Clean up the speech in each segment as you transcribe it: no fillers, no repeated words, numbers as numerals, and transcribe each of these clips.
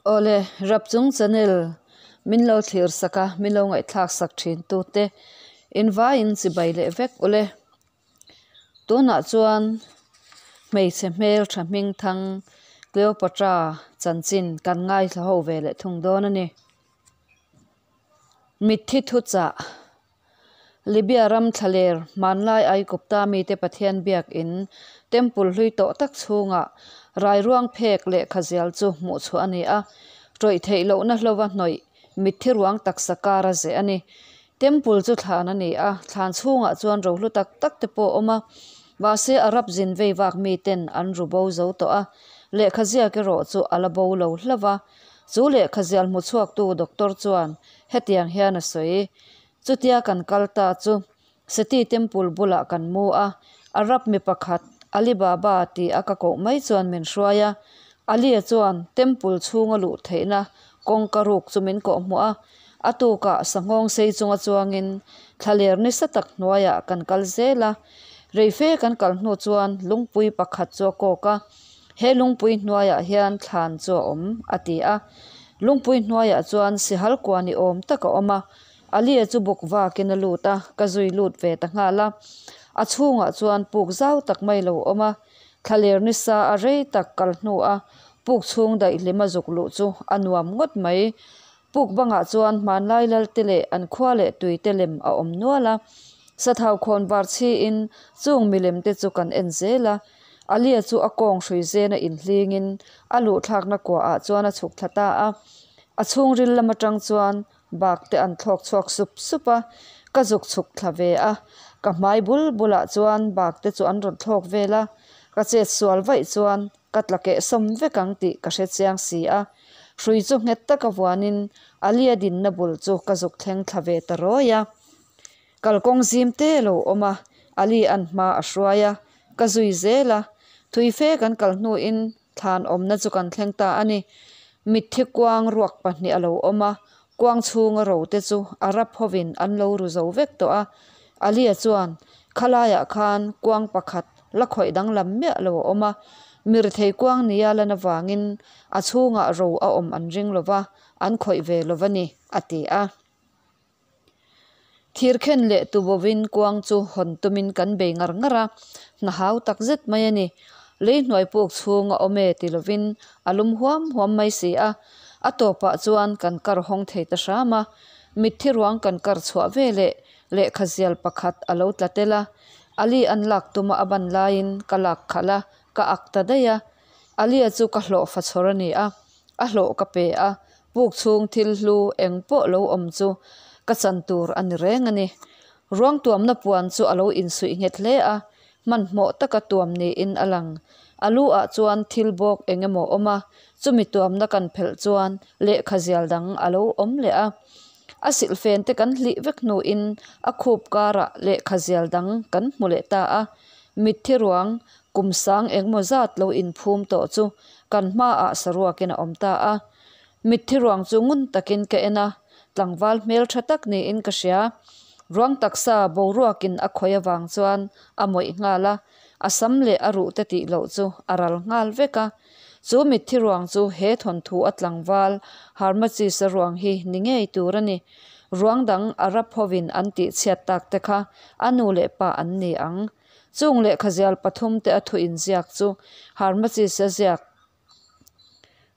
Awle, Rapchung channel min lo thlir sak a, min lo ngaihthlak sak thin tu te in vaiin chibai leh vek ule. Tunah chuan hmeichhe hmel tha hming thang Cleopatra chanchin kan ngaithla ho ve leh thung dawn a ni. Mitthi thuchah Libya ram thlaler hmanlai Aigupta mite Pathian biakin Temple hlui tawh tak chhungah rairuang phek lehkha zial chu hmuh chhuah a ni a, tawih theih lohna hlova hnawih mitthi ruang taksa kar a zeh a ni. Temple chu thlan a ni a, thlan chhungah chuan rohlu tak tak te pawh a awm a, mahse Arab zin vei vak miten an ru bo zo tawh a, lehkha ziak erawh chu a la bo lo hlauh a. Chu lehkha zial hmu chhuaktu doctor chuan hetiang hian a sawi, Chutia kan kal ta chu Seti Temple bulah kan mu a, Arab mi pakhat Ali Baba ti a ka koh mai chuan min hruai a. Ali-a chuan Temple chhunga luh theihna kawngka ruk chu min kawh hmuh a, a tukah sanghawng sei chunga chuangin thlaler nisa tak hnuaiah kan kal zel a. Reife kan kal hnu chuan lungpui pakhat chu a kawk a, He lungpui hnuaiah hian thlan chu a awm, a ti a. Lungpui hnuaiah chuan sihal kua ni awm tak a awm a. Alia chu bawk vakin a lut a, ka zui lut ve ta nghal a. A chhungah chuan puk zau tak mai lo awm a. Thlaler nisa a rei tak kal hnu a puk chhung daihlim a zuk luh chu a nuam ngawt mai. Puk bangah chuan hmanlai lalte leh an khua leh tuite lem a awm nual a. Sathau khawn var chhiin chung milem te chu kan en zel a. Alia chu a kawng hrui zena inhlingin a luhthlakna kuaah chuan a chhuk thla ta a. A chhungril lam atang chuan bak te an thlawk chhuak sup sup a, ka zuk chhuk thla ve a. Ka hmai bul bulah chuan bak te chu an rawn thlawk vel a, ka chet sual vaih chuan ka tla keh sawm vek ang tih ka hre chiang si a. Hrui chu nghet taka vuanin Alia dinna bul chu ka zuk thleng thla ve ta rawi a. Kalkawng zim te lo awm a, Ali an hma a hruai a, ka zui zel a. Thui fe kan kal hnuin thlan awmna chu kan thleng ta a ni. Mitthi kuang ruak pahnih a lo awm a, kuang chhunga ro te chu Arab hovin an lo ru zo vek tawh a. Alia chuan, Khalaiah khan kuang pakhat la khawih danglam miah lo a awm a, mirthei kuang nia lan avangin a chhungah ro a awm an ring lo va, an khawih ve lo va ni, a ti a. Thirkhen leh tubovin kuang chu hawn tumin kan bei ngar ngar a, hna hau tak zet mai a ni. Lei hnuai puk chhung a awm e ti lovin a lum huam huam mai si a, a tawpah chuan kan kar hawng thei ta hram a. Mitthi ruang kan kar chhuah ve leh lehkha zial pakhat a lo tla tel a, Ali an lak tuma a ban laiin ka lak khalh a, ka ak ta daih a. Alia chu ka hlawh fa chhawr a ni a, a hlawh ka pe a, Puk chhung thil hlu eng pawh lo awm chu ka chan tur a ni reng a ni. Ruang tuamna puan chu a lo insuih nghet hle a, hmanhmawh taka tuam niin a lang. A lu ah chuan thil bawk eng emaw awm a, chumi tuamna kan phelh chuan lehkha zial dang a lo awm leh a. A silhfen te kan hlih vek hnuin a khup karah lehkha zial dang kan hmu leh ta a. Mitthi ruang kum sang engemaw zat lo inphum tawh chu kan hmaah saruakin a awm ta a. Mitthi ruang chu ngun takin ka en a, tlangval hmeltha tak niin ka hria. Ruang taksa boruakin a khawih avang chuan a mawih nghal a, a sam leh a ruh te tih loh chu a ral nghal vek a. Chu mitthi ruang chu he thawnthu a tlangval Harmachis-a ruang hi ni ngei tur a ni. Ruang dang Arab hovin an tih chhiat tak te kha a nu leh pa an ni ang. Chung lehkha zial pathum te a thu inziak chu Harmachis-a ziak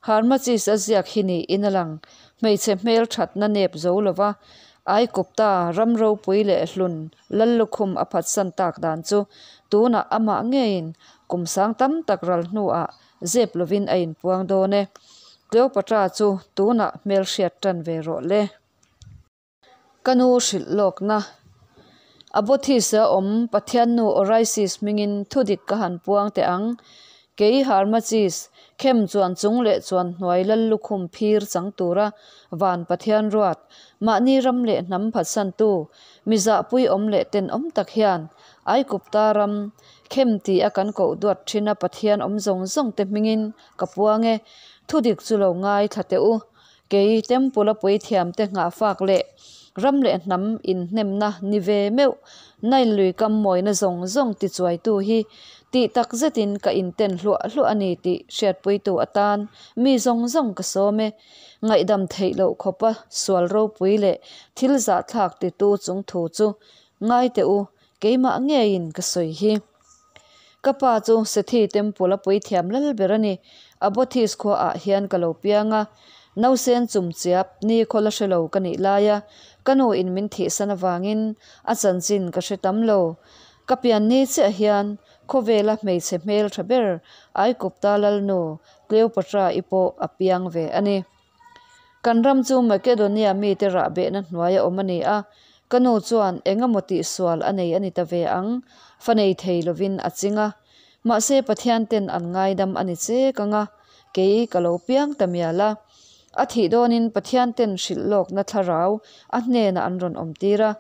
Harmachis a ziak hi niin a lang. Hmeichhe hmel thatna nep zo lova Aikupta ram ropui leh hlun Lallukhum a phatsan tak dan chu tunah amah ngeiin kum sang tam tak ral hnuah zep lovin a inpuang dawn e. Cleopatra chu tunah hmelhriat tan ve rawh le. Ka nu hrilh lawkna. Abothis-a awm Pathiannu Orisis hmingin thudik ka han puang teh ang. Kei Harmachis, khem chuan chung leh chuan hnuai lal lukhum phir chang tura van Pathian ruat, mahni ram leh hnam phatsantu, mi zahpui awm leh tenawm tak hian Aikupta ram, khem ti a kan koh duat thina Pathian awm zawng zawng te hmingin ka puang e. Thudik chu lo ngai thla teh u. Kei Temple-a puithiamte nghahfak leh Ram leh hnam inhnemna ni ve meuh Nile lui kam mawina zawng zawng tichuaitu hi tih tak zetin ka inten hluah hluah a ni tih hriatpuitu atan mi zawng zawng ka sawm e. Ngaihdam theih loh khawpa sual ropui leh thil zahthlak titu chung thu chu ngai teh u, keimah ngeiin ka sawi hi. Ka pa chu Sethi Temple-a puithiam lal ber a ni. Abothis khuaah hian ka lo piang a, nausen chumchiap nikhaw la hre lo ka nih laia ka nu in min thihsan avangin a chanchin ka hre tam lo. Ka pian ni chiah hian khawvela hmeichhe hmel tha ber Aikupta lalnu Cleopatra-i pawh a piang ve a ni. Kan ram chu Makedonia mite rahbehna hnuaia awm a ni a, ka nu chuan eng emaw tihsual a nei a ni ta ve ang, fa nei thei lovin a ching a. Mahse Pathian ten an ngaidam a ni chek ang a, kei ka lo piang ta mial a. A thih dawnin Pathian ten hrilh lawkna thlarau a hnenah an rawn awm tir a,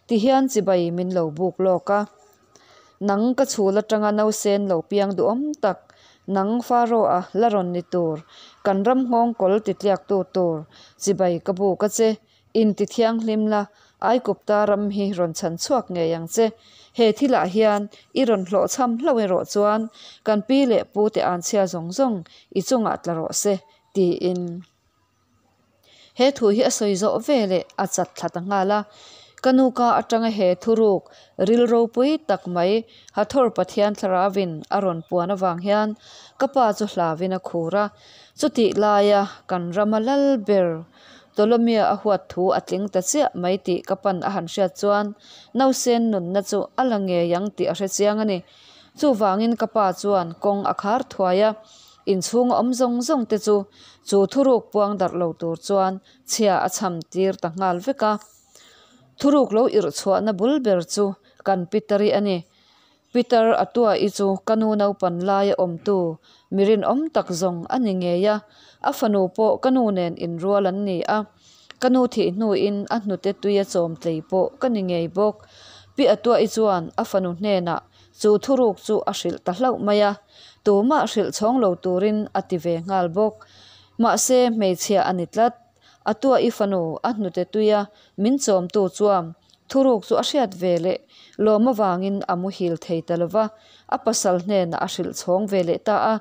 tihian chibai min lo buk lawk a. Nang ka chhul atanga nausen lo piang duhawm tak, nang Pharaoh-a la rawn ni tur, kan ram nghawng kawl titliaktu tur chibai ka buk a che, inti thianghlim la, Aikupta ram hi rawn chhan chhuak ngei ang che. He thilah hian i rawn hlawhchham hlauh erawh chuan kan pi leh pu te anchhia zawng zawng i chungah tla rawh se, tiin. He thu hi a sawi zawh ve leh a chat thla ta nghal a. Ka nu ka atanga he thuruk ril ropui tak mai Hathor Pathian Thlaravin a rawn puan avang hian ka pa chu hlavin a khur a. Chutih laia kan rama lal ber Ptolomea a huat thu a tling ta chiah mai tih ka pan a han hriat chuan nausen nunna chu a la ngei ang tih a hre chiang a ni. Chuvangin ka pa chuan kawng a khar thuai a. Inchhunga awm zawng zawng te chu chu thuruk puang darh lo tur chuan chhia a chham tir ta nghal vek a. Thuruk lo irh chhuahna bul ber chu kan Peter-i a ni. Peter a tuahi chu ka nu naupan laia awmtu mi rinawm tak zawng a ni ngei a, a fanu pawh ka nu nen inrual an ni a. Ka nu thih hnuin a hnute tuia chawm tlei pawh ka ni ngei bawk. Pi Atuahi chuan a fanu hnenah Chu thuruk chu a hrilh ta hlauh mai a, tumah hrilh chhawng lo turin a ti ve nghal bawk. Mahse, hmeichhia a ni tlat. A tua i fanu a hnute tuia min chawmtu chuan thuruk chu a hriat ve leh lawm avangin a muhil thei ta lo va, a pasal hnenah a hrilh chhawng ve leh ta a.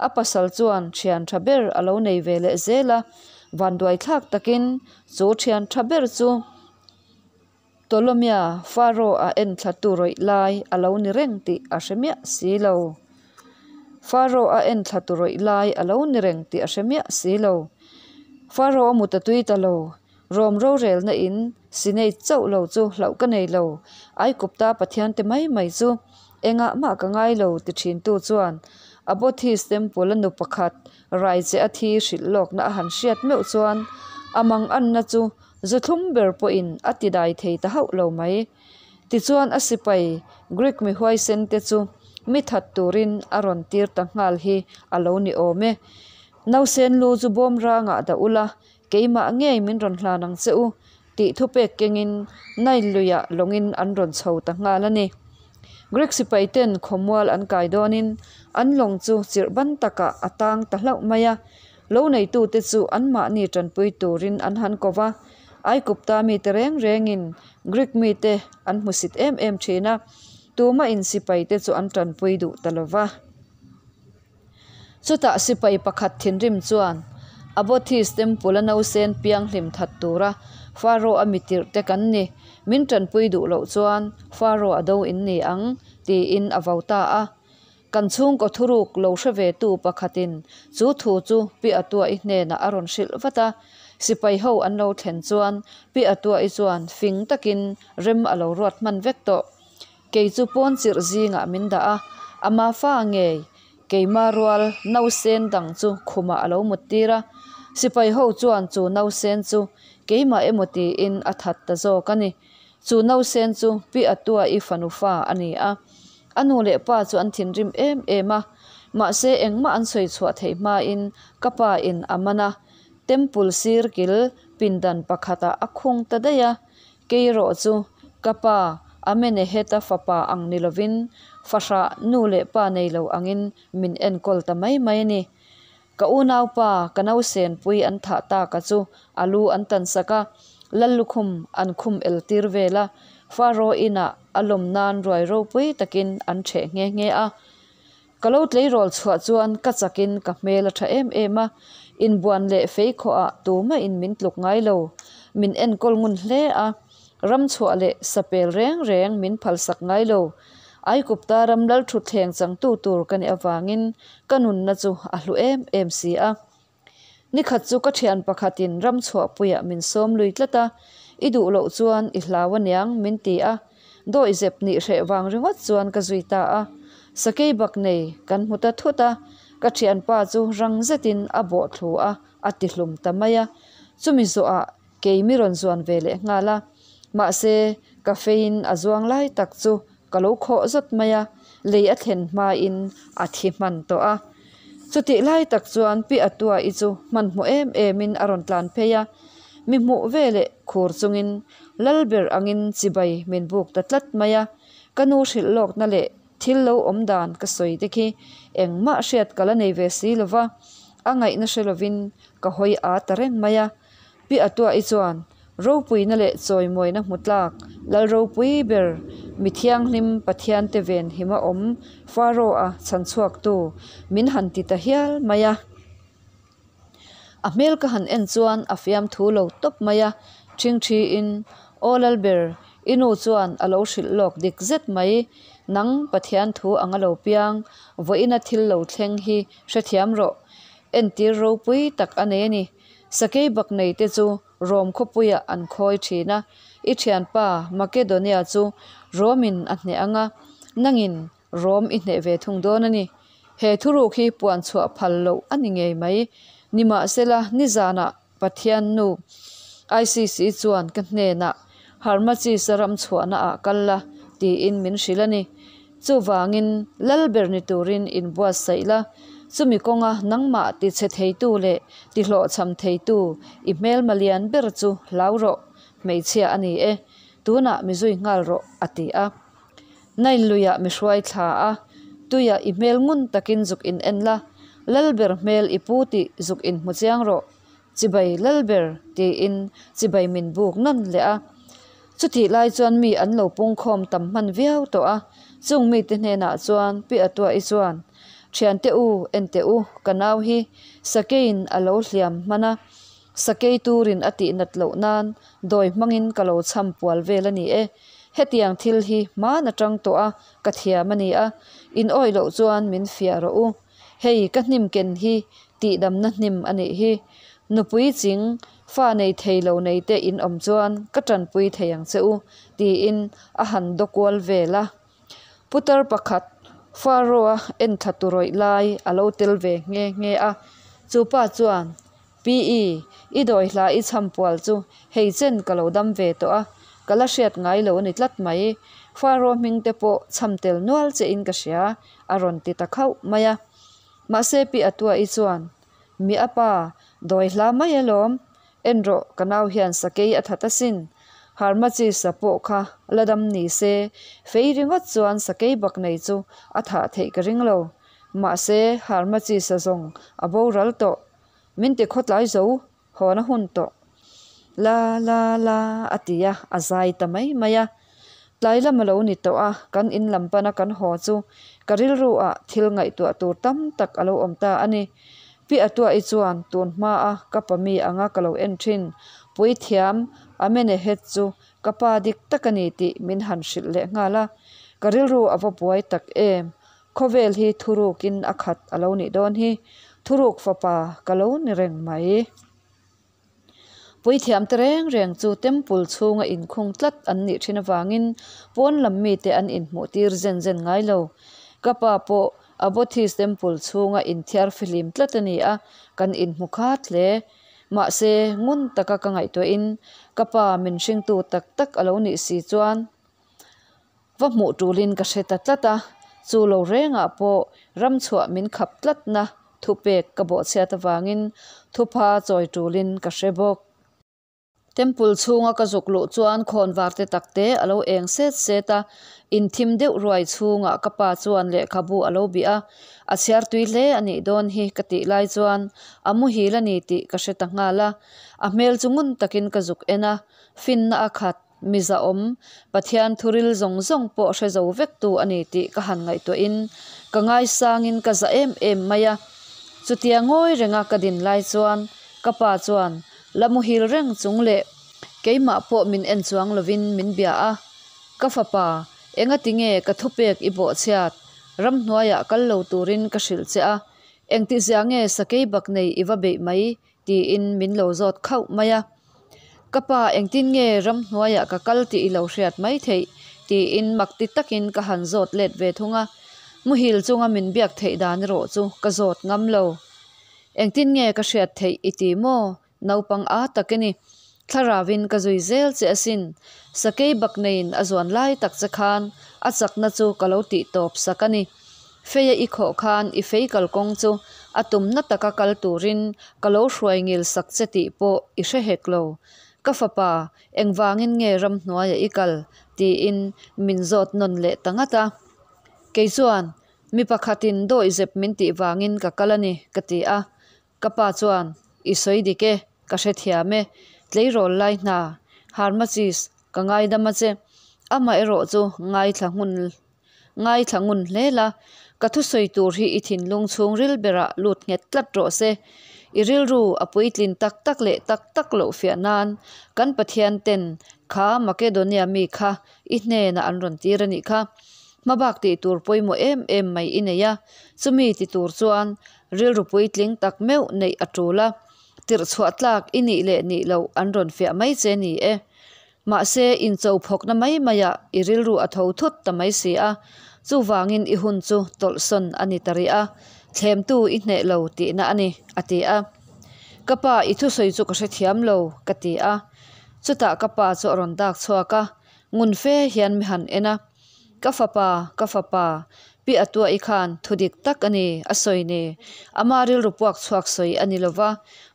A pasal chuan thian tha ber a lo nei ve leh zel a, vanduaithlak takin chu thian tha ber chu Ptolomea Pharaoh-a enthlatu rawih lai a lo ni reng tih a hre miah si lo. Pharaoh-a enthlatu rawih lai a lo ni reng tih a hre miah si lo. Pharaoh a mut a tui ta lo. Rom rorelna in Sinai chauh lo chu hlauh ka nei lo. Aikupta pathiante mai mai chu engah mah ka ngai lo ti thintu chuan Abothis Temple-a nu pakhat raiche a thi hrilh lawkna a han hriat meuh chuan a manganna chu Zu thlum ber pawhin a ti dai thei ta hauh lo mai. Tichuan a sipai Greek mi huaisen te chu mi that turin a rawn tir ta nghal hi a lo ni awm e. Nausen lu chu bawm rangah dah ula, keimah ngei min rawn hlan ang che u, tih thupek kengin Nile luiah lawngin an rawn chho ta nghal a ni. Greek sipai ten khawmual an kai dawnin an lawng chu chirh ban takah a tang ta hlauh mai a. Lo neitute chu anmahni tanpui turin an han ko va, Aikupta mite reng rengin Greek mite an hmusit em em thin a, tumahin sipaite chu an tanpui duh ta lo va. Chutah sipai pakhat thinrim chuan Abothis Temple-a nausen pianghlim that tura Pharaoh-a mitirh te kan ni, min tanpui duh loh chuan Pharaoh a do in ni ang, tiin a vo ta a. Kan chhungkaw thuruk lo hre ve tu pakhatin chu thu chu Pi Atua'i hnenah a rawn hrilh vat a. Sipai ho an lo thlen chuan Pi Atua'i chuan fing takin rem a lo ruat hman vek tawh. Kei chu pawn chirh zingah min dah a, ama fa ngei keima rual nausen dang chu khumah a lo mut tir a. Sipai ho chuan chu nausen chu keimah emaw tiin a that ta zawk a ni. Chu nausen chu Pi Atua'i fanu fa a ni a. A nu leh pa chu an thinrim em em a, mahse engmah an sawi chhuah theih hmain ka pa in a man a, temple sir kil pindan pakhatah a khung ta daih a, kei erawh chu ka pa Ameneheta fapa ang ni lovin fahrah nu leh pa nei lo angin min enkawl ta mai mai a ni. Ka unaupa ka nausenpui an thah taka chu a lu an tan sak a, Lallukhum an khum el tir vel a, Faro inah a lawm nan ruai ropui takin an ṭheh nghe nghe a. Ka lo tleirawl chhuah chuan ka chakin ka hmel a ṭha em em a, inbuan leh fei khawhah tumahin min tluk ngai lo. Min enkawl ngun hle a, ram chhuah leh sapel reng reng min phalsak ngai lo. Aikupta ram lalṭhutthleng changtu tur ka nih avangin ka nunna chu a hlu em em si a. Ni khat chu ka thian pakhatin ram chhuahpuiah min sawm lui tlat a, I duh loh chuan i hlau aniang min ti a, dawihzep nih hreh vang ringawt chuan ka zui ta a. Sakei bak nei kan hmu ta thut a, ka thianpa chu rang zetin a bawh thlu a, a ti hlum ta mai a. Chumi zawhah kei mi rawn zuan ve leh nghal a, mahse ka feiin a zuang lai tak chu Ka lo khawh zawt mai a, lei a thlen hmain a thi hman tawh a. Chutih lai tak chuan Pi Atuai chu hmanhmawh em emin a rawn tlan phei a, mi hmuh veleh khur chungin Lalber angin chibai min buk ta tlat mai a. Ka nu hrilh lawkna leh thil lo awm dan ka sawi te khi engmah hriat ka la nei ve si lo va, a ngaihna hre lovin ka hawi â ta reng mai a. Pi Atuai chuan Ropuina leh chawimawina hmu tlak, Lal ropui ber, mi thianghlim Pathiante ven hima awm Pharaoh-a chhan chhuaktu min han ti ta hial mai a. A hmel ka han en chuan a fiamthu lo tawp mai a, ṭhingṭhiin, Aw Lalber, i nu chuan a lo hrilh lawk dik zet mai, nang Pathian thu anga lo piang, vawiina thil lo thleng hi hrethiam rawh, entir ropui tak a nei a ni. Sakei bak nei te chu Rom khawpuiah an khawi thin a, i thianpa Makedonia chu Romin a hneh ang a, nangin Rom i hneh ve thung dawn a ni. He thuruk hi puan chhuah phal loh a ni ngei mai. Nimahsela, nizanah Pathian nu ICC chuan ka hnenah Harmachis-a ram chhuahnaah kal la tiin min hrilh a ni. Chuvangin, lal ber ni turin inbuatsaih la, chumi kawnga nangmah tichhe theitu leh tihlawhchham theitu i hmelma lian ber chu hlau rawh, hmeichhia a ni e, tunah mi zui nghal rawh, a ti a. Nile luiah mi hruai thla a, tuiah i hmel ngun takin zuk in en la, lal ber hmel i pu tih zuk in hmu chiang rawh, Chibai Lalber tiin chibai min buk nawn leh a. Chutih lai chuan mi an lo pungkhawm tam hman viau tawh a, chung mite hnenah chuan Pi Atua'i chuan, Thiante u, en teh u, ka nau hi sakeiin a lo hliam hman a, sakei turin a tih nat loh nan dawi hmangin ka lo chham pual vel a ni e. Hetiang thil hi hman atang tawh a ka thiam a ni a, in awih loh chuan min fiah rawh u. Hei ka hnim ken hi tihdamna hnim a nih hi. Nupui ching, fa nei thei lo nei te in awm chuan ka tanpui thei ang che u, tiin a han daw kual vel a. Putar pakhat Pharaoh-a enthla tu rawih lai a lo tel ve nghe nghe a. Chu pa chuan, Pi-i, i dawi hla i chhampual chu hei chen ka lo dam ve tawh a, ka la hriat ngai lo a ni tlat mai. Pharaoh hming te pawh chham tel nual che in ka hria, a rawn ti ta khauh mai a. Mahse Pi Atua'i chuan, Mi a pa, dawi hla mai alawm, en rawh ka nau hian sakei a that asin. Harmachisa pawh kha la dam ni se, fei ringawt chuan sakei bak nei chu a thah theih ka ring lo. Mahse Harmachisa zawng a boral tawh. Min ti khawtlai zo, hawn a hun tawh. La la la a ti a, a zai ta mai mai a. Tlai lam a lo ni tawh a, kan in lam pana kan haw chu ka rilru ah thil ngaihtuah tur tam tak a lo awm ta a ni. Pi Atua'i chuan tun hma a ka pa mi anga ka lo en thin, Puithiam Amenehet chu ka pa dik tak a ni tih min han hrilh leh nghal a. Ka rilru a va buai tak em! Khawvel hi thurukin a khat a lo nih dawn hi, thuruk fapa ka lo ni reng mai. Puithiam te reng reng chu temple chhunga inkhung tlat an nih thin avangin pawn lam mite an inhmuh tir zen zen ngai lo. Ka pa pawh Abothis temple chhunga inthiar fihlim tlat a ni a, kan inhmu khat hle. Mahse, ngun taka ka ngaihtuahin ka pa min hringtu tak tak a lo nih si chuan, Va hmuh tulin ka hre ta tlat a, chu lo rengah pawh ramchhuah min khap tlatna thupek ka bawhchhiat avangin thupha chawi tulin ka hre bawk. Temple chhunga ka zuk luh chuan khawnvar te tak te a lo eng set set a, in thim deuh ruai chhungah ka pa chuan lehkhabu a lo bih a, a chhiar tui hle a nih dawn hi ka tih lai chuan a muhil a ni tih ka hre ta nghal a, a hmel chu ngun takin ka zuk en a, finna a khat, mi zahawm, Pathian thuril zawng zawng pawh hre zo vek tu a ni tih ka han ngaihtuahin ka ngaisangin ka za em em mai a. Chutia ngawi renga ka din lai chuan ka pa chuan la muhil reng chung leh keimah pawh min en chuang lovin min bia a, Ka fapa, engati nge ka thupek i bawhchhiat? Ramhnuaiah kal lo turin ka hrilh che a, engtizia nge sakei bak nei i va beih mai? tiin min lo zawt khauh mai a. Ka pa, engtin nge ramhnuaiah ka kal tih i lo hriat mai theih? tiin mak ti takin ka han zawt let ve thung a. Muhil chunga min biak theih dan erawh chu ka zawt ngam lo. Engtin nge ka hriat theih i ti maw? Naupang a tak i ni. Thlaravin ka zui zel che asin. Sakei bak neiin a zuan lai tak che khan a chakna chu ka lo tih tawp sak a ni. Feia i khawh khan i fei kalkawng chu a tumna taka kal turin ka lo hruai ngil sak che tih pawh i hre hek lo. Ka fapa, engvangin nge ramhnuaiah i kal? tiin min zawt nawn leh ta ngat a. Kei chuan, Mi pakhatin dawihzep min tih vangin ka kal a ni, ka ti a. Ka pa chuan, I sawi dik e, ka hrethiam e, tleirawl lai hna, Harmachis, ka ngaidam a che. Amaherawh chu ngaithla ngun ngaithla ngun hle la, ka thusawi tur hi i thinlung chhungril berah lut nghet tlat rawh se. I rilru a puitlin tak tak leh tak tak loh fiah nan kan Pathian ten kha Makedonia mi kha i hnenah an rawn tir a nih kha. Hmabak tih tur pawimawh em em mai i nei a, chumi ti tur chuan rilru puitling tak meuh neih a tul a, tirh chhuah tlak i nih leh nih loh an rawn fiah mai che ni e. Mahse, incho phawkna mai maiah i rilru a tho thut ta mai si a, chuvangin i hun chu tawlhsawn a ni ta rih a, thlemtu i hneh lo tihna a ni, a ti a. Ka pa, i thusawi chu ka hrethiam lo, ka ti a. Chutah ka pa chu a rawn dak chhuak a, ngun fe hian mi han en a. Ka fapa, ka fapa, pi Atua'i khan thu dik tak a ni, a sawi ni. Ama rilru puak chhuak sawi a ni lova,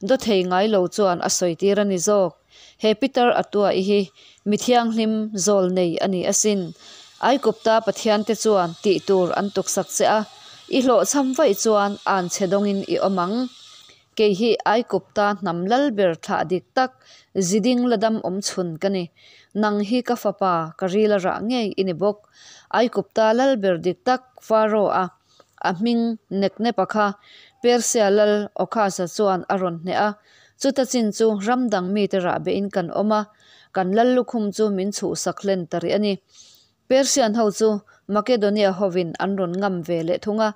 dawthei ngai lo chuan a sawi tir a ni zawk. He Peter Atua'i hi mi thianghlim zawl nei a ni asin. Aikupta Pathiante chuan tih tur an tuksak che a, i hlawhchham vaih chuan an chhe dawngin i awm ang. Kei hi Aikupta hnam lal ber thlah dik tak, ziding la dam awm chhun ka ni. Nang hi ka fapa, ka ril a rah ngei i ni bawk. Aikupta lal ber dik tak Pharaoh-a a hming Neknepa kha Persia lal Okhasa chuan a rawn hneh a. Chuta chin chu ram dang mite rah behin kan awm a, kan lal lukhum chu min chhuhsak hlen ta rih a ni. Persian ho chu Makedonia hovin an rawn ngam ve leh thung a,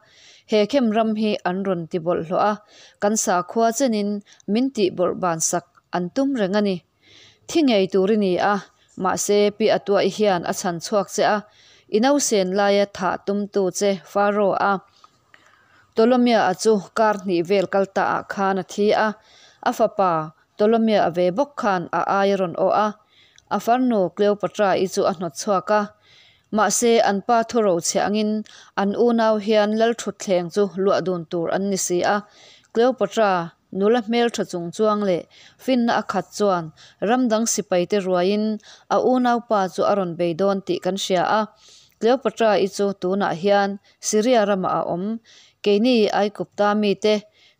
he khem ram hi an rawn ti bawlhhlawh a, kan sakhua chenin min tih bawrhban sak an tum reng a ni. Thi ngei tur i ni a, mahse pi Atua'i hian a chhan chhuak che a, i nausen laia thah tumtu che Pharaoh-a Ptolomea-a chu kar hnih vel kal ta ah khan a thi a, a fapa Ptolomea-a ve bawk khan a ai a rawn awh a, a farnu Cleopatra-i chu a hnawt chhuak a. Mahse, an pa thu rochhe angin an unau hian lalthutthleng chu luah dun tur an ni si a. Cleopatra nula hmeltha chung chuang leh finna a khat chuan ramdang sipaite ruaiin a unaupa chu a rawn bei dawn tih kan hria a. Cleopatra-i chu tunah hian Syria ramah a awm. Keini Aikupta mite,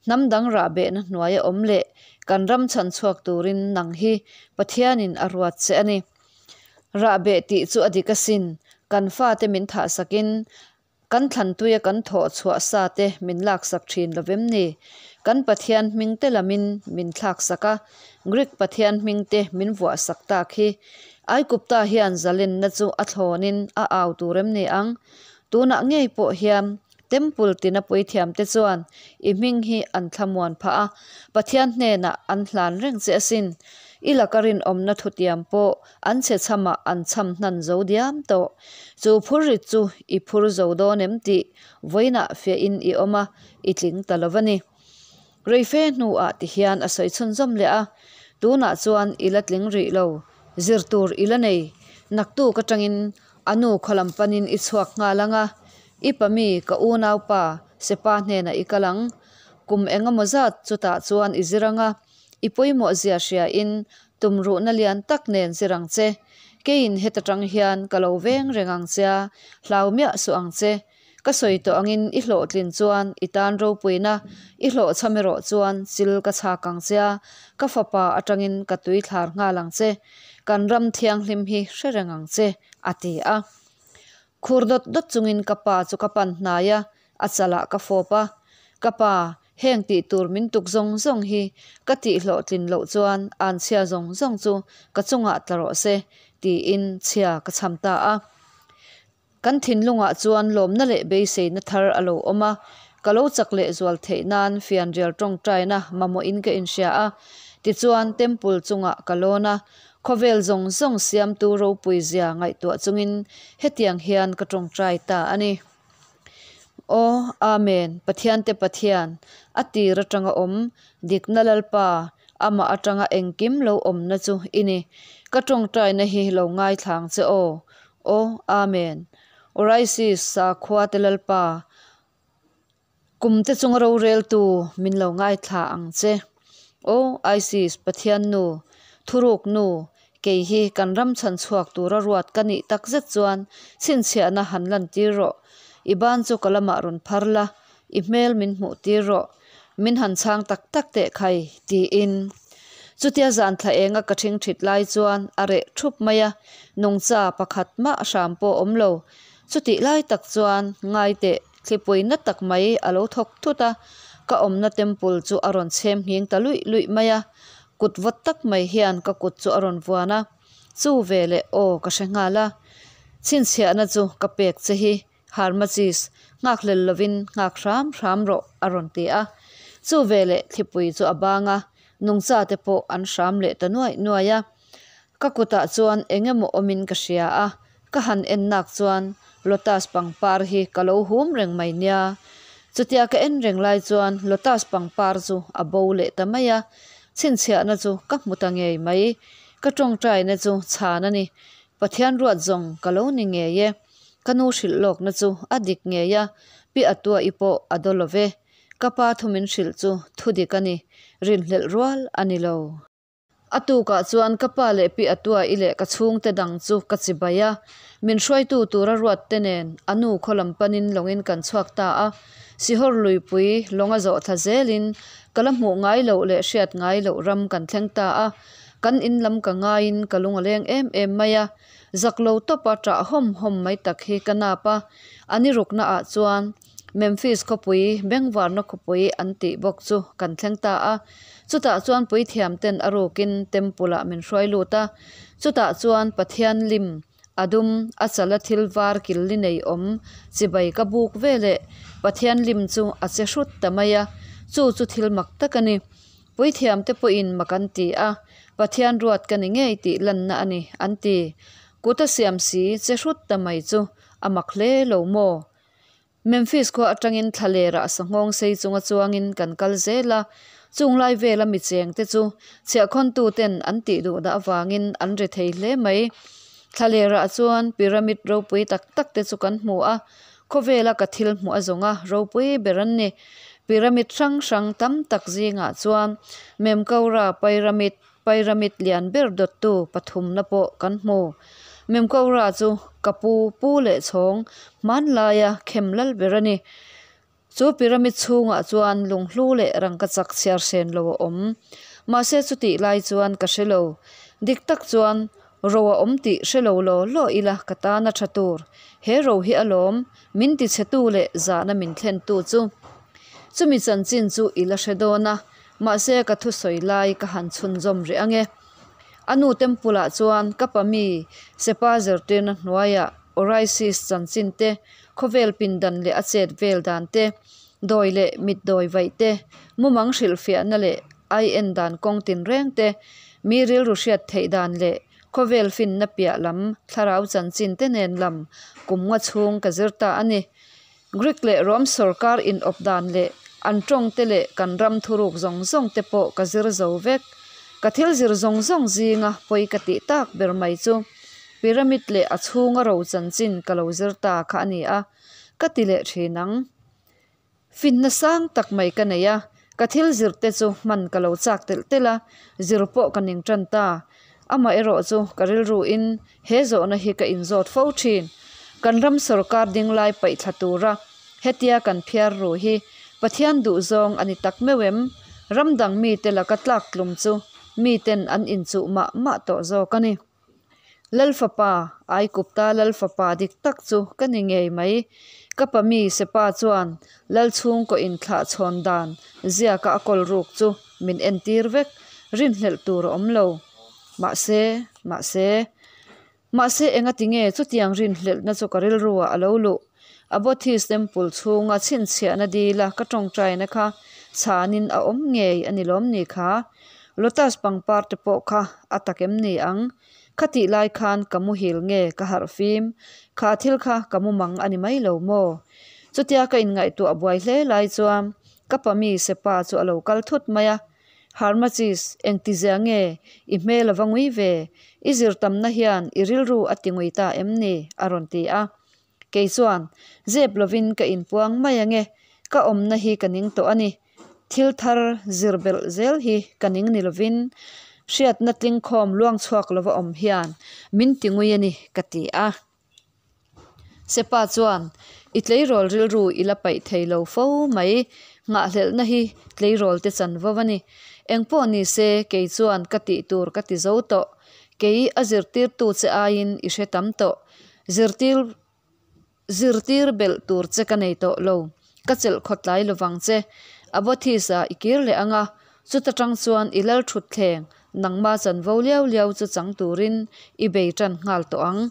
hnam dang rahbehna hnuaia awm leh kan ram chhan chhuak turin nang hi Pathianin a ruat che a ni. Rahbeh tih chu a dik asin, kan fate min thahsakin kan thlantuia kan thawh chhuah sa te min laksak thin lovem ni? Kan Pathian hming te lamin min thlaksak a, Greek Pathian hming te min vuahsak tak hi. Aikupta hian zalenna chu a thlawnin a au tur em ni ang? Tunah ngei pawh hian Temple tina puithiamte chuan i hming hi an thlamuan phah a, Pathian hnenah an hlan reng che asin. I laka rinawmna thutiam pawh an chhe chhamah an chham hnan zo diam tawh. Chu phurrit chu i phur zo dawn em tih vawiinah fiahin i awm a, i tling ta lo va ni. Reife hnuah ti hian a sawi chhunzawm leh a, Tunah chuan i la tling rih lo, zir tur i la nei. Naktuk atangin A nu khaw lam panin i chhuak nghal ang a, i pa mi ka unaupa Sepa hnenah i kal ang. Kum eng emaw zat chutah chuan i zir ang a, i pawimawh zia hriain Tumruhna lian tak nen zir ang che. Keiin heta tang hian ka lo veng reng ang che a, hlau miah suh ang che. Ka sawi tawh angin i hlawhtlin chuan i tan ropuina i hlawhchham erawh chuan chil ka chhak ang che a, ka fapa atangin ka tui thlar nghal ang che. Kan ram thianghlim hi hre reng ang che, a ti a. Khur dawt dawt chungin ka pa chu ka pan hnai a, a chalah ka fawp a. Ka pa, heng tih tur min tuk zawng zawng hi ka tih hlawhtlin loh chuan anchhia zawng zawng chu ka chungah tla rawh se, tiin chhia ka chham ta a. Kan thinlungah chuan lawmna leh beiseina thar a lo awm a, ka lo chak leh zual theih nan fianrial tawngtaina mamawhin ka inhria a. Tichuan, Temple chungah ka lawn a, khawvel zawng zawng siamtu ropui zia ngaihtuah chungin hetiang hian ka tawngtai ta a ni. Aw, Amen, Pathiante Pathian, a tir atanga awm, dikna Lalpa, amah atanga engkim lo awmna chu i ni. Ka tawngtaina hi lo ngaithlang che aw. Aw, Amen. Orisis, sakhua te Lalpa, kum te chunga roreltu min lo ngaithla ang che. Aw, Isis, Pathian nu, thuruk nu, kei hi kan ram chhan chhuak tura ruat ka nih tak zet chuan chhinchhiahna han lantir rawh. I ban chu ka lamah rawn phar la, i hmel min hmuh tir rawh. Min han chhang tak tak teh khai, tiin. Chutia zan thla enga ka ṭhing ṭhit lai chuan a reh ṭhup mai a, nungcha pakhat mah hram pawh awm lo. Chutih lai tak chuan ngai teh thlipui na tak mai a lo thawk thut a, ka awmna temple chu a rawn chhem nghing ta luih luih mai a. Kut vawt tak mai hian ka kut chu a rawn vuan a, chu veleh aw ka hre nghal a. Chhinchhiahna chu ka pek che hi Harmachis, nghakhlel lovin nghak hram hram rawh, a rawn ti a. Chu veleh thlipui chu a bang a, nungcha te pawh an hram leh ta nuaih nuaih a. Ka kutah chuan eng emaw awmin ka hria a, ka han en nak chuan lotus pangpar hi ka lo hum reng mai nia. Chutia ka en reng lai chuan lotus pangpar chu a bo leh ta mai a, chhinchhiahna chu ka hmu ta ngei mai. Ka tawngtaina chu chhan a ni. Pathian ruat zawng ka lo ni ngei e. Ka nu hrilh lawkna chu a dik ngei a, pi Atua'i pawh a daw lo ve. Ka pa thu min hrilh chu thu dik a ni, rinhlelh rual a ni lo. A tukah chuan ka pa leh pi Atua'i leh ka chhungte dang chu ka chibai a, min hruaitu tura ruat te nen a nu khaw lam panin lawngin kan chhuak ta a. Sihawr luipui lawnga zawh thla zelin ka la hmuh ngai loh leh hriat ngai loh ram kan thleng ta a, kan in lam ka ngaiin ka lung a leng em em mai a. Zak lo tawpa ṭah hawm hawm mai tak hi ka nap a, a ni rukna ah chuan Memphis khawpui, Bengvarna khawpui an tih bawk chu kan thleng ta a. Chutah chuan puithiam ten a rukin temple ah min hruai lut a. Chutah chuan Pathian lim, a dum, a chala thil var kil li nei awm chibai ka buk veleh Pathian lim chu a che hrut ta mai a, chu chu thil mak tak a ni. Puithiamte pawhin mak an ti a, Pathian ruat ka ni ngei tih lanna a ni, an ti. Kut a siam si che hrut ta mai chu a mak hle lo maw? Memphis khua atangin thlalerah sanghawng sei chunga chuangin kan kal zel a, chung lai vela mi chengte chu chhiahkhawntuten an tih duhna avangin an ri thei hle mai. Thlalerah chuan pyramid ropui tak tak te chu kan hmu a, Khawvela ka thil hmuh a zawnga ropui ber an ni. Pyramid hrang hrang tam tak zingah chuan Memkaura Pyramid, Pyramid lian ber dawttu pathumna pawh kan hmu. Memkaura chu ka pu pu leh chhawng hmanlaia khem lal ber a ni. Chu pyramid chhungah chuan lunghlu leh rangkachak chhiar hren lo a awm. Mahse chutih lai chuan ka hre lo. Dik tak chuan Ro a awm tih hre lo law law ila ka tan a tha tur. He ro hi alawm, min tichhetu leh zahna min thlentu chu. Chumi chanchin chu i la hre dawn a, mahse ka thusawi lai ka han chhunzawm rih ange. A nu temple ah chuan ka pa mi Sepa zirtirna hnuaiah Orisis chanchin te, khawvel pindan leh a chet vel dan te, dawi leh mit dawi vaih te, mumang hrilhfiahna leh ai en dan kawng tinreng te, mi rilru hriat theih dan leh khawvel finna piah lam thlarau chanchin te nen lam kum nga chhung ka zir ta a ni. Greek leh Rom sawrkar inawp dan leh an tawng te leh kan ram thuruk zawng zawng te pawh ka zir zo vek. Ka thil zir zawng zawng zinga pawi ka tih tak ber mai chu pyramid leh a chhunga ro chanchin ka lo zir ta kha a ni a, ka ti leh thin ang. Finna sang tak mai ka nei a, Ka thil zirte chu hman ka lo chak telh telh a, zir pawh ka ning tan ta. Amaherawh chu ka rilruin he zawhna hi ka inzawt fo thin. Kan ram sawrkar dinglai paih thla tura hetia kan phiar ru hi Pathian duhzawng a ni tak meuh em? Ram dang mite laka tlak tlum chu miten an inchuh mah mah tawh zawk a ni. Lal fapa, Aikupta lal fapa dik tak chu ka ni ngei mai. Ka pa mi Sepa chuan lal chhungkaw inthlah chhawn dan ziaka a kawl ruk chu min entir vek, rinhlelh tur a awm lo. Mahse, mahse, mahse engati nge chutiang rinhlelhna chu ka rilruah a lo luh? Abothis Temple chhunga chhinchhiahna dila ka tawngtaina kha chhanin a awm ngei a ni lawm ni kha? Lotus pangpar te pawh kha a tak em ni ang? Khatih lai khan ka muhil nge ka harh fim? Kha thil kha ka mumang a ni mai lo maw? Chutia ka inngaihtuah buai hle lai chuan ka pa mi Sepa chu a lo kal thut mai a. Harmachis, engtizia nge i hmel a va ngui ve? I zir tamna hian i rilru a ti ngui ta em ni? a rawn ti a. Kei chuan, Zep lovin ka inpuang mai ange, ka awmna hi ka ning tawh a ni. Thil thar zir belh zel hi ka ning ni lovin, hriatna tlingkhawm luang chhuak lova awm hian min ti ngui a ni, ka ti a. Sepa chuan, I tleirawl rilru i la paih thei lo fo mai, nghahhlelhna hi tleirawl te chanvo a ni. Engpawh ni se, kei chuan ka tih tur ka ti zo tawh. Kei a zirtirtu che aiin i hre tam tawh. Zirtir zirtir belh tur che ka nei tawh lo, ka chelh khawtlai lovang che. A Bothis-a i kir leh ang a, chuta tang chuan i lal thut thleng nangma chanvo liau liau chu chang turin i bei tan nghal tawh ang.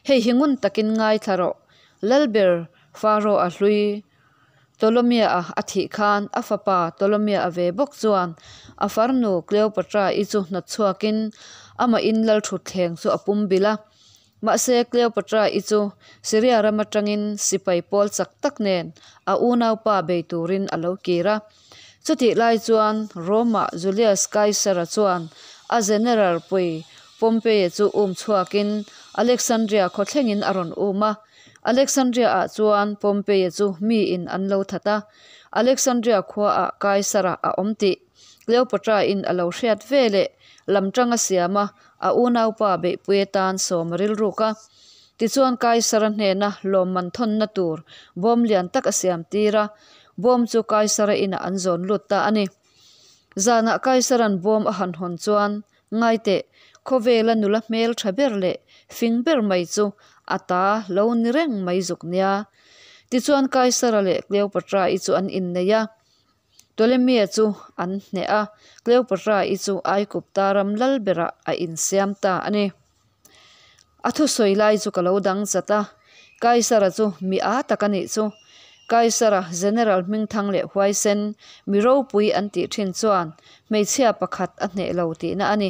Hei hi ngun takin ngaithla rawh, Lalber Pharaoh-a hlui Ptolomea-a a thih khan a fapa Ptolomea-a ve bawk chuan a farnu Cleopatra-i chu hnawt chhuakin amah in lal thut thleng chu a pum bilh a. Mahse, Cleopatra-i chu Syria ram atangin sipai pawl chak tak nen a unaupa bei turin a lo kir a. Chutih lai chuan Rome-ah Julius Caesar-a chuan a general pui Pompey-a chu um chhuakin Alexandria khaw thlengin a rawn um a. Alexandria-ah chuan Pompey-a chu miin an lo that a. Alexandria khuaah Caesar-a a awm tih Cleopatra-in a lo hriat ve leh lam tang a siam a, a unaupa beihpui atan sawm a rilruk a. Tichuan Kaisara hnena lawmman thawnna tur bawm lian tak a siam tir a, bawm chu Kaisara inah an zawn lut ta a ni. Zanah Kaisara'n bawm a han hawn chuan, Ngaiteh, khawvela nula hmel tha ber leh fing ber mai chu a ta lo ni reng mai zuk nia. Tichuan Kaisara leh Cleopatra-i chu an innei a. Ptolemia chu an hneh a, Cleopatra-i chu Aigupta ram lal berah a insiam ta a ni. A thusawi lai chu ka lo dang chat a, Kaisara chu mi â tak a nih chu. Kaisara, General hmingthang leh huaisen, mi ropui an tih thin chuan hmeichhia pakhat a hneh lo tihna a ni.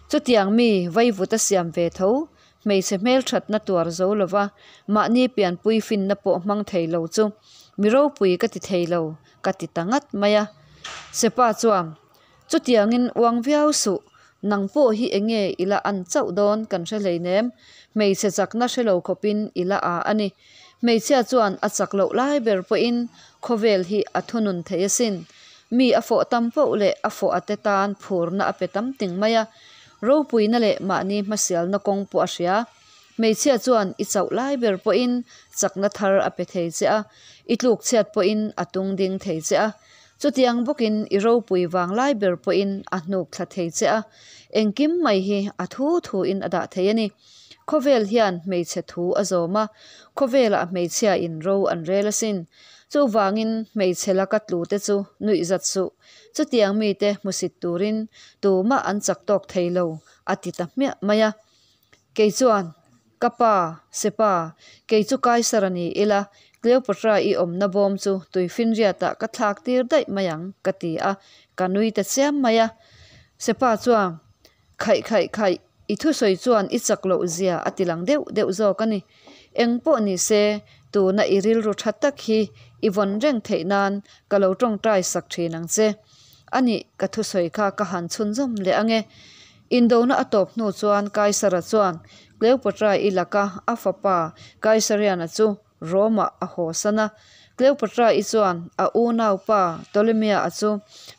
Chutiang mi vaivuta siam ve tho, Hmeichhe hmelthatna tuar zo lova mahni pianpui finna pawh hmang thei lo chu mi ropui ka ti thei lo ka ti ta ngat mai a. Sepa chuan, Chutiangin uang viau suh, nang pawh hi enge i la an chauh dawn kan hre hleinem, hmeichhe chakna hre lo khawpin i la a a ni. Hmeichhia chuan a chak loh lai ber pawhin khawvel hi a thunun thei asin. Mi a fawh tam poh leh a fawh a te tan phurna a pe tam ting mai a. Ropuina leh mahni hmasialna kawng pawh a hria. Hmeichhia chuan i chauh lai ber pawhin chakna thar a pe thei che a, i tluk chhiat pawhin a tung ding thei che a. Chutiang bawkin i ropui vang lai ber pawhin a hnuk thla thei che a, engkim mai hi a thu thuin a dah thei a ni. Khawvel hian hmeichhe thu a zawm a, khawvelah hmeichhiain ro an rel asin. Chuvangin hmeichhe laka tlute chu nuih zat suh. Chutiang mite hmusit turin tumah an chak tawk thei lo, a ti ta hmiah mai a. Kei chuan, Ka pa, Sepa, kei chu Kaisar a ni ila, Cleopatra i awmna bawm chu tuifinriatah ka thlak tir daih mai ang, ka ti a, ka nui ta chiam mai a. Sepa chuan, Khaih khaih khaih, i thusawi chuan i chak loh zia a ti lang deuh deuh zawk a ni. Eng pawh ni se, tuna i rilru tha tak hi i vawn reng theih nan ka lo tawngtai sak thin ang che. A nih, ka thusawi kha ka han chhunzawm leh ang e. Indona a tawp hnu chuan Kaisara chuan Cleopatra-i laka a fapa Kaisariana chu Rome-ah a haw san a. Cleopatra-i chuan a unaupa Ptolemea-a chu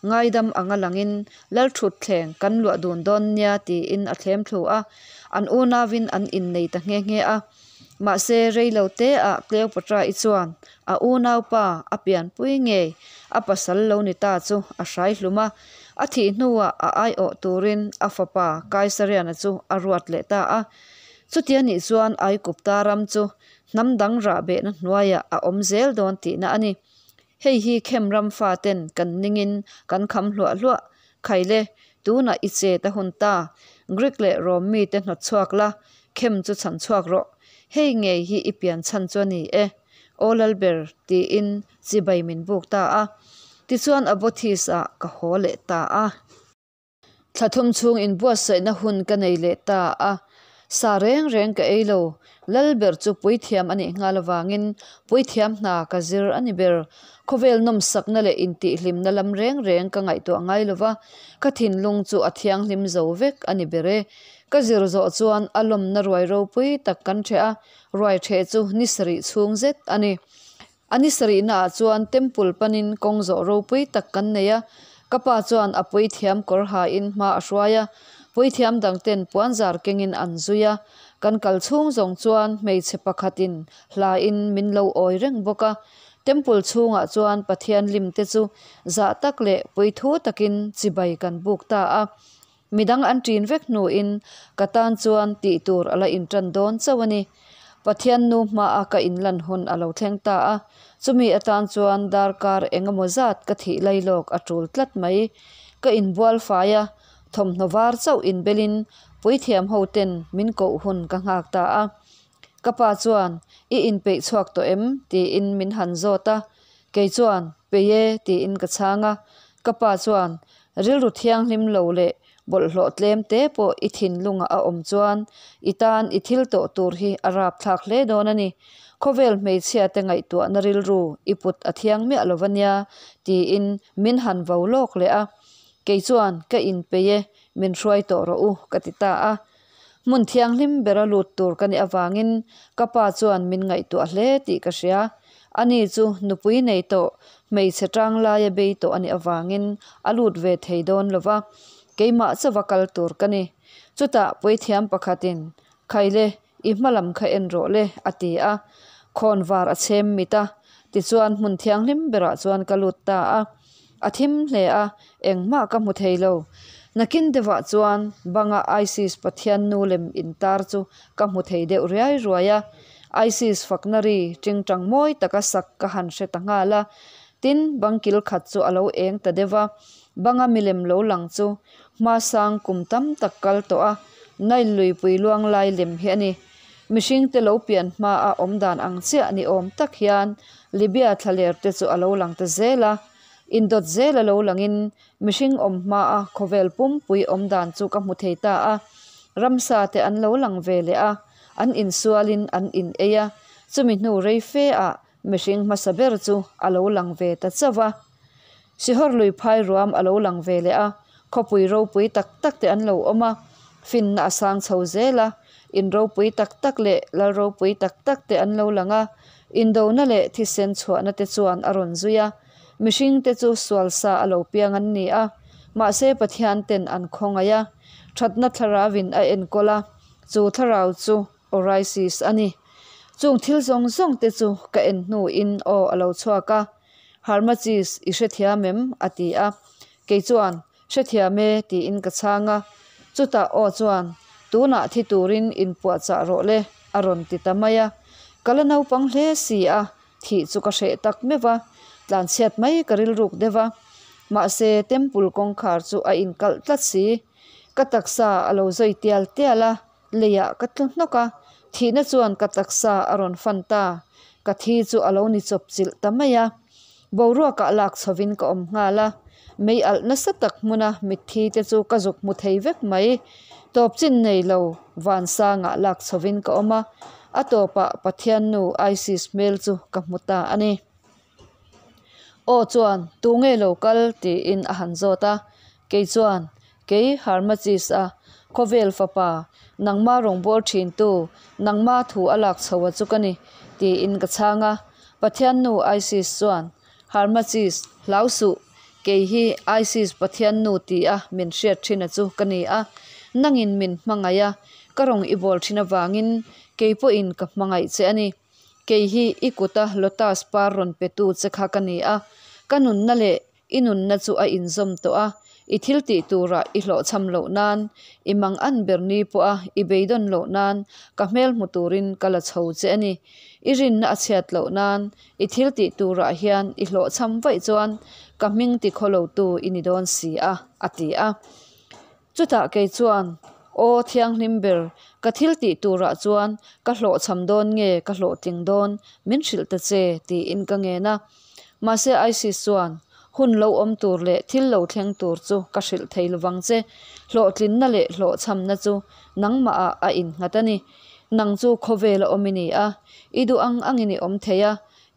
ngaidam anga langin lalthutthleng kan luah dun dawn nia tiin a thlem thlu a, an unauin an innei ta nghe nghe a. Mahse, rei lo teah Cleopatra-i chuan a unaupa a pianpui ngei a pasal lo ni ta chu a hrai hlum a, a thih hnuah a aiawh turin a fapa Kaisariana chu a ruat leh ta a. Chutia nih chuan Aigupta ram chu hnam dang rahbehna hnuaiah a awm zel dawn tihna a ni. Hei hi Khem ram faten kan ningin kan kham hluah hluah. Khaile, tunah i chet a hun ta. Greek leh Rom mite hnawt chhuak la, Khem chu chhan chhuak rawh. Hei ngei hi i pian chhan chu a ni e. Aw Lalber, tiin chibai min buk ta a. Tichuan Abothis-ah ka haw leh ta a. Thla thum chhung inbuatsaihna hun ka nei leh ta a, sa reng reng ka ei lo. Lalber chu puithiam a nih nghal avangin puithiam hna ka zir a ni ber. Khawvel nawmsakna leh intihhlimna lam reng reng ka ngaihtuah ngai lo va, ka thinlung chu a thianghlim zo vek a ni ber e. Ka zir zawh chuan a lawmna ruai ropui tak kan ṭheh a, ruai ṭheh chu ni sarih chhung zet a ni. A ni sarihnaah chuan temple panin kawng zawh ropui tak kan nei a, ka pa chuan a puithiam kawr hain hma a hruai a, puithiam dangten puanzar kengin an zui a, kan kal chhung zawng chuan hmeichhe pakhatin hlain min lo awi reng bawk a. Temple chhungah chuan Pathian lim te chu zah tak leh puithu takin chibai kan buk ta a. Midang an ṭin vek hnuin ka tan chuan tih tur a la inṭan dawn chauh a ni. Pathian nu hmaa ka inlan hun a lo thleng ta a, chumi atan chuan darkar eng emaw zat ka thih lailawk a ṭul tlat mai. Ka inbual fai a, thawmhnaw var chauh inbelin puithiam hoten min koh hun ka nghak ta a. Ka pa chuan, I inpeih chhuak tawh em? tiin min han zawt a. Kei chuan, Peih e, tiin ka chhang a. Ka pa chuan, Rilru thianghlim lo leh bawlhhlawh tlem te pawh i thinlungah a awm chuan i tan i thil tawh tur hi a rapthlak hle dawn a ni. Khawvel hmeichhia te ngaihtuahna rilru i put a thiang miah lo va nia, tiin min han vo lawk leh a. Kei chuan, Ka inpeih e, min hruai tawh rawh u, ka ti ta a. Hmun thianghlim bera lut tur ka nih avangin ka pa chuan min ngaihtuah hle tih ka hria. Ani chu nupui nei tawh, hmeichhe tang laia bei tawh a nih avangin a lut ve thei dawn lo va, keimah chauha kal tur ka ni. Chutah puithiam pakhatin, Khaile, i hma lam kha en rawh le, a ti a. Khawnvar a chhem mit a, tichuan hmun thianghlim berah chuan ka lut ta a. A thim hle a, engmah ka hmu thei lo. Nakin deuhah chuan banga Isis pathian nu lem intar chu ka hmu thei deuh riai ruai a. Isis fakna ri tingtang mawi taka sak ka han hre ta nghal a. Tin, bang kil khat chu a lo eng ta deuh a. Banga milem lo lang chu hmasang kum tam tak kal tawh a, Nile luipui luang lai lem hi a ni. Mihringte lo pian hmaa awm dan ang chiah ni awm tak hian Libya thlaler te chu a lo lang ta zel a. Indawt zel a lo langin mihring awm hmaa khawvel pumpui awm dan chu ka hmu thei ta a. Ramsa te an lo lang ve leh a, an insualin an in ei a, chumi hnu rei fe ah mihring hmasa ber chu a lo lang ve ta chauh a. Sihawr lui phai ruam a lo lang ve leh a, khawpui ropui tak tak te an lo awm a, finna a sang chho zel a, in ropui tak tak leh lal ropui tak tak te an lo lang a, indona leh thisen chhuahna te chuan a rawn zui a, mihring te chu sual sa a lo piang an ni a, mahse Pathian ten an khawngaih a, thatna thlarauin a enkawl a, chu thlarau chu Orisis a ni. Chung thil zawng zawng te chu ka en hnuin aw a lo chhuak a. Harmachis, i hrethiam em? a ti a. Kei chuan, Hrethiam e, tiin ka chhang a. Chutah aw chuan, Tunah thi turin inpuahchah rawh le, a rawn ti ta mai a. Ka la naupang hle si a, thih chu ka hreh tak meuh a, tlanchhiat mai ka rilruk deuh a. Mahse, temple kawngkhar chu a inkalh tlat si. Ka taksa a lo zawi tial tial a, Leiah ka tlu hnawk a, thihna chuan ka taksa a rawn fan ta. Ka thi chu a lo ni chawp chilh ta mai a. Boruakah lak chhovin ka awm nghal a, mei alh nasa tak hmuna mitthi te chu ka zuk hmu thei vek mai. Tawp chin nei lo vansangah lak chhovin ka awm a, a tawpah Pathian nu Isis hmel chu ka hmu ta a ni. Aw chuan, Tunge lo kal? tiin a han zawt a. Kei chuan, Kei Harmachis a, khawvel fapa, nangma rawngbâwl ṭhintu, nangma thu a lak chho a chu ka ni, tiin ka chhang a. Pathiannu Isis chuan, Harmachis, hlau suh, kei hi Isis Pathiannu tia min hriat ṭhina chu ka ni a, nangin min hmangaih a, ka rawn i bawl ṭhin avangin kei pawhin ka hmangaih che a ni. Kei hi i kuta lotus par rawn petu che kha ka ni a, ka nunna leh i nunna chu a inzawm tawh a, i thil tih turah i hlawhchham loh nan, i mangan ber ni pawha i beidawn loh nan ka hmel hmu turin ka la chho che a ni. I rinna a chhiat loh nan i thil tih turah hian i hlawhchham vaih chuan ka hming tikhawlotu i ni dawn si a, a ti a. Chutah kei chuan, Aw Thianghlim ber, ka thil tih turah chuan ka hlawhchham dawn nge ka hlawhtling dawn min hrilh ta che, tiin ka ngen a. Mahse Isis chuan, Hun lo awm tur leh thil lo thleng tur chu ka hrilh thei lovang che, hlawhtlinna leh hlawhchhamna chu nangmahah a innghat a ni. Nang chu khawvela awm i ni a, i duh ang angin i awm thei a,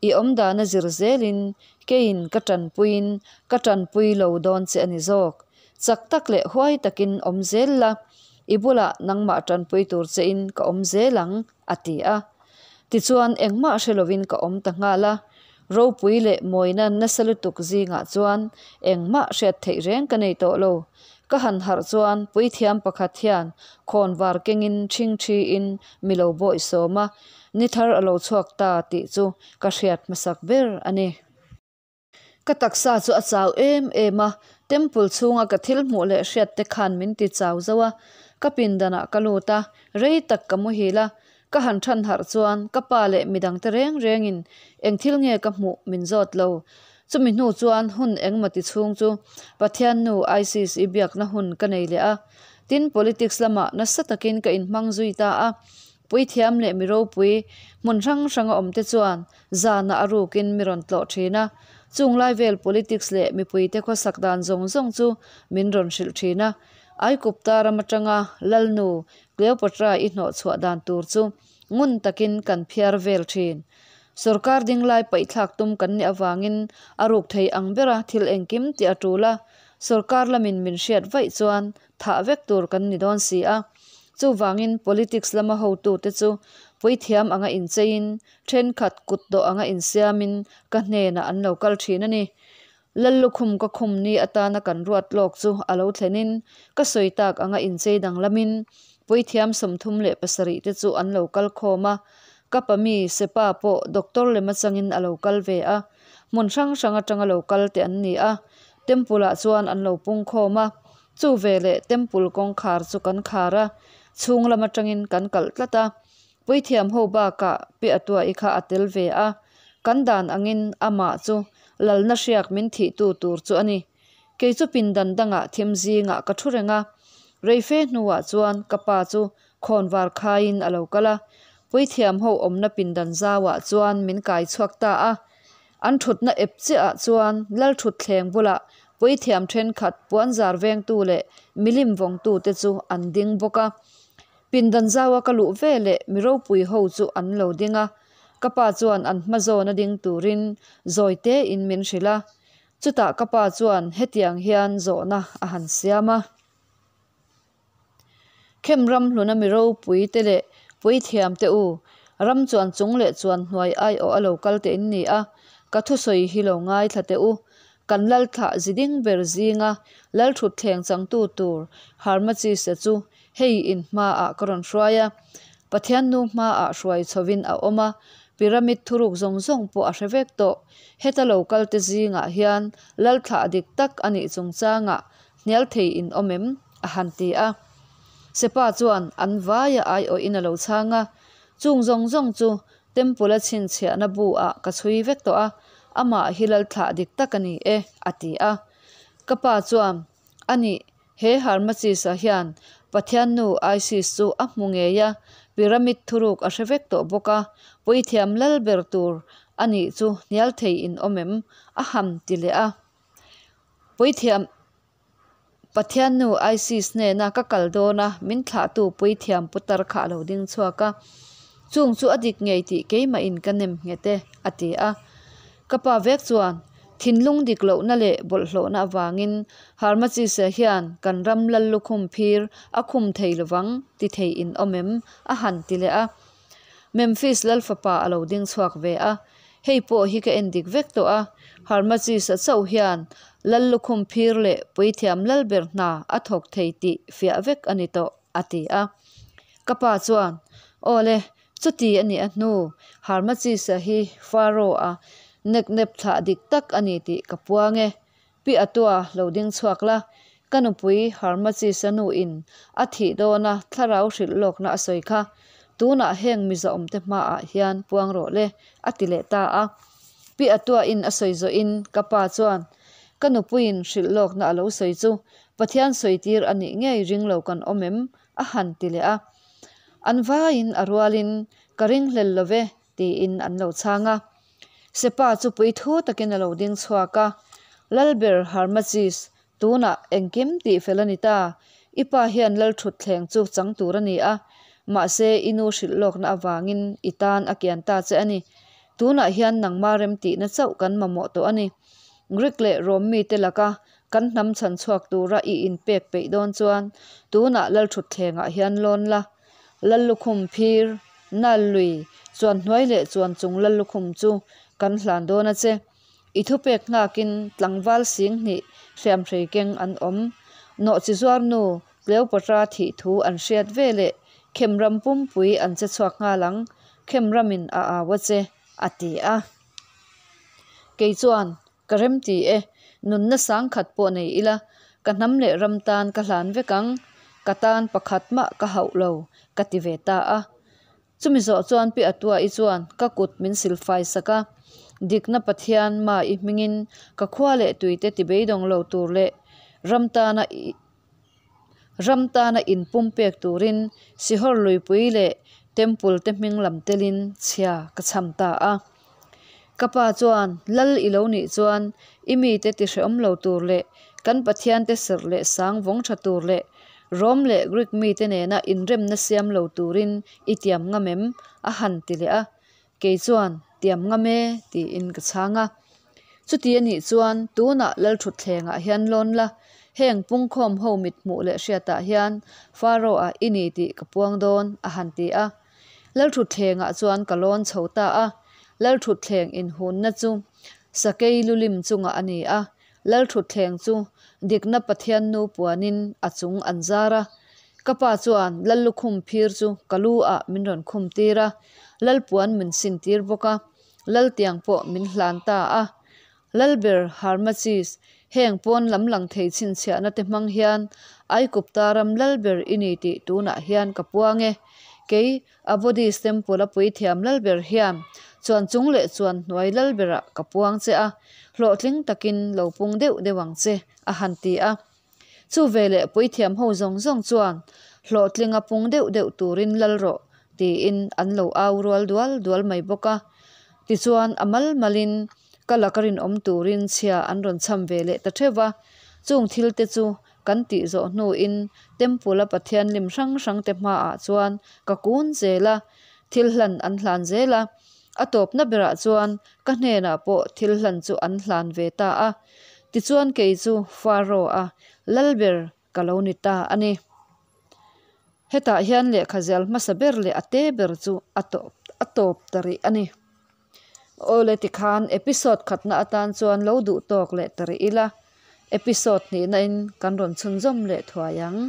i awmdana zir zelin keiin ka tanpuiin ka tanpui lo dawn che a ni zawk. Chak tak leh huai takin awm zel la, i bulah nangmah tanpui tur chein ka awm zel ang, a ti a. Tichuan engmah hre lovin ka awm ta nghal a, ropui leh mawina nasa lutuk zingah chuan engmah hriat theih reng ka nei tawh lo. Ka han harh chuan puithiam pakhat hian khawnvar kengin ṭhingṭhiin mi lo bawihsawm a, ni thar a lo chhuak ta tih chu ka hriat hmasak ber a ni. Ka taksa chu a chau em em a, temple chhunga ka thil hmuh leh hriat te khan min ti chau zo a, ka pindanah ka lut a, rei tak ka muhil a, ka han than harh chuan ka pa leh midang te reng rengin eng thil nge ka hmuh min zawt lo. Chumi hnu chuan hun engmaw ti chhung chu Pathiannu Isis i biakna hun ka nei leh a, tin politics lamah nasa takin ka inhmang zui ta a, puithiam leh mi ropui hmun hrang hranga awmte chuan Zanah a rukin mi rawn tlawh thin a, chung lai vel politics leh mipuite khawsak dan zawng zawng chu min rawn hrilh thin a. Aikupta ram atanga Lalnu Cleopatra i hnawhchhuah dan tur chu ngun takin kan phiar vel thin. Sorkar dinglai paihthlak tum kan nih avangin a ruk thei ang bera thil engkim tih a tul a, sorkar lamin min hriat vaih chuan thah vek tur kan ni dawn si a. Chuvangin politics lama hotute chu puithiam anga incheiin Thenkhat kut dawh anga insiamin ka hnenah an lo kal thin a ni. Lallukhum ka khum ni atana kan ruat lawk chu a lo thlenin ka sawi tak anga inchei danglamin puithiam 37 te chu an lo kal khawm a. Ka pami Sepa pawh doctor lem atangin a lo kal ve a. Hmun hrang hrang atanga lo kal te an ni a. Temple ah chuan an lo pung khawm a. Chu veleh temple kawngkhar chu kan khar a, chhung lam atangin kan kalh tlat a. Puithiam ho bakah Pi Atua'i kha a tel ve a, kan dan angin amah chu lalna hriak min thihtu tur chu a ni. Kei chu pindan dangah thim zingah ka thu reng a, reife hnuah chuan ka pa chu khawnvar khaiin a lo kal a, puithiam ho awmna pindan zauah chuan min kai chhuak ta a. An thutna ep chiahah chuan lalthutthleng bulah puithiam thenkhat puanzar vengtu leh milim vawngtute chu an ding bawk a. Pindan zaua ka luh ve leh mi ropui ho chu an lo ding a, ka pa chuan an hma zawna ding turin zawi tein min hrilh a. Chutah ka pa chuan hetiang hian zawhna a han siam a. Khem ram hluna mi ropui te leh puithiam te u, ram chuan chung leh chuan hnuai aiawh a lo kal te in ni a, ka thusawi hi lo ngaithla teh u. Kan lalthlah ziding ber zinga lalthutthleng changtu tur Harmachis-a chu Hei in hmaah ka rawn hruai a, Pathian nu hmaah hruai chhovin a awm a, pyramid thuruk zawng zawng pawh a hre vek tawh. Heta lo kalte zingah hian lalthlah dik tak a nih chungchangah hnial thei in awm em? a han ti a. Sepa chuan an vaia aiawhin a lo chhang a, Chung zawng zawng chu Temple-a chhinchhiahna bu-ah ka chhui vek tawh a, amah hi lalthlah dik tak a ni e, a ti a. Ka pa chuan, A nih, he Harmachis-a hian Pathiannu Isis chu a hmu ngei a, pyramid thuruk a hre vek tawh bawk a, puithiam lal ber tur a nih chu hnial thei in awm em? A ham ti leh a. Puithiam Pathiannu Isis hnena ka kal dawn a, min thlahtu puithiam putar kha a lo ding chhuak a, chung chu a dik ngei tih keimahin ka nem nghet e, a ti a. Ka pa vek chuan thinlung dik lohna leh bawlhhlawhna avangin Harmachise hian kan ram lal lukhum phir a khum thei lovang ti thei in awm em? a han ti leh a. Memphis lal fapa a lo ding chhuak ve a. Hei pawh hi ka en dik vek tawh a, Harmachis-a chauh hian Lal lukhum phir leh puithiam lalber hna a thawk thei tih fiah vek a ni tawh, a ti a. Ka pa chuan, Aw le, chuti a nih a hnu, Harmachis-a hi Pharaoh-a nek nep thlah dik tak a ni tih ka puang e. Pi Atua lo ding chhuak la, ka nupui Harmachis-a nuin a thih dawna thlarau hrilh lawkna a sawi kha, tunah heng mizaawmte hmaah hian puang rawh le, a ti leh ta a. Pi Atuain a sawi zawhin ka pa chuan, Ka nupuiin hrilh lawkna a lo sawi chu Pathian sawi tir a nih ngei ring lo kan awm em? a han ti leh a. An vaiin a rualin, Ka ringhlel lo ve, tiin an lo chhang a. Sepa chu pui thu takin a lo ding chhuak a, Lalber Harmachis, tunah engkim tih fel a ni ta. I pa hian lalthutthleng chu chang tur a ni a, mahse i nu hrilh lawkna avangin i tan a kian ta che a ni. Tunah hian nangma remtihna chauh kan mamawh tawh a ni. Greek leh Rom mite laka kan hnam chhan chhuak tura i inpek peih dawn chuan tunah lalthutthlengah hian lawn la. Lallukhum phir, nal lui, chuan hnuai leh chuan chung lallukhum chu kan hlan dawn a che. I thupek nghakin tlangval sing hnih hriamhrei keng an awm. Nawhchi zuar nu Cleopatra thih thu an hriat ve leh Khemram pumpui an che chhuak nghal ang, Khemramin a au a che, a ti a. Kei chuan, Ka remti e, nunna sang khat pawh nei ila, ka hnam leh ram tan ka hlan vek ang, ka tan pakhat mah ka hauh lo, ka ti ve ta a. Chumi zawh chuan Pi Atua'i chuan ka kut min silfai sak a, Dikna Pathian Ma'i hmingin ka khua leh tuite ti beidawng lo tur leh ram tana ram tana inpumpek turin Sihor luipui leh Temple te hming lam telin chhia ka chham ta a. Ka pa chuan Lal i lo nih chuan i mite ti hrehawm lo tur leh kan Pathiante serh leh sang vawng tha tur leh Rom leh Greek mite nena inremna siam lo turin i tiam ngam em? a han ti leh a. Kei chuan, Tiam ngam e, tiin ka chhang a. Chuti a nih chuan tunah Lalthutthlengah hian lawn la, heng pungkhawm ho mithmuh leh hriatah hian Pharaoh-a i ni tih ka puang dawn, a han ti a. Lalthutthlengah chuan ka lawn chho ta a, Lalthutthleng inhunna chu sakei lulim chungah a ni a, Lalthutthleng chu dikna Pathian nu puanin a chung an zar a. Ka pa chuan Lallukhum phir chu ka lu ah min rawn khum tir a, Lalpuan min sin tir bawk a, Laltiang pawh min hlan ta a. Lalber Harmachis, heng pawn lam lang thei chhinchhiahna te hmang hian Aikupta ram Lalber i ni tih tunah hian ka puang e. Kei Avodis Temple a puithiam Lalber hian chuan chung leh chuan hnuai Lalberah ka puang che a, hlawhtling takin lo pung deuh deuh ang che, a han ti a. Chu veleh puithiam ho zawng zawng chuan hlawhtlinga pung deuh deuh turin lal rawh tiin an lo au rual dual dual mai bawk a. Tichuan a mal malin ka laka rinawm turin chhia an rawn chham ve leh ta theuh va. Chung thil te chu kan tih zawh hnuin Temple a Pathian lim hrang hrang te hmaah chuan ka kun zel a, thil hlan an hlan zel a. A tawpna berah chuan ka hnenah pawh thil hlan chu an hlan ve ta a. Tichuan kei chu Pharaoh-a lalber ka lo ni ta a ni. Hetah hian lehkha zial hmasa ber leh a te ber chu a tawp a tawp ta rih a ni. Awle tikhan episode khatna atan chuan lo duh tawk leh ta rih ila, episode hnihna in kan rawn chhunzawm leh thuai ang.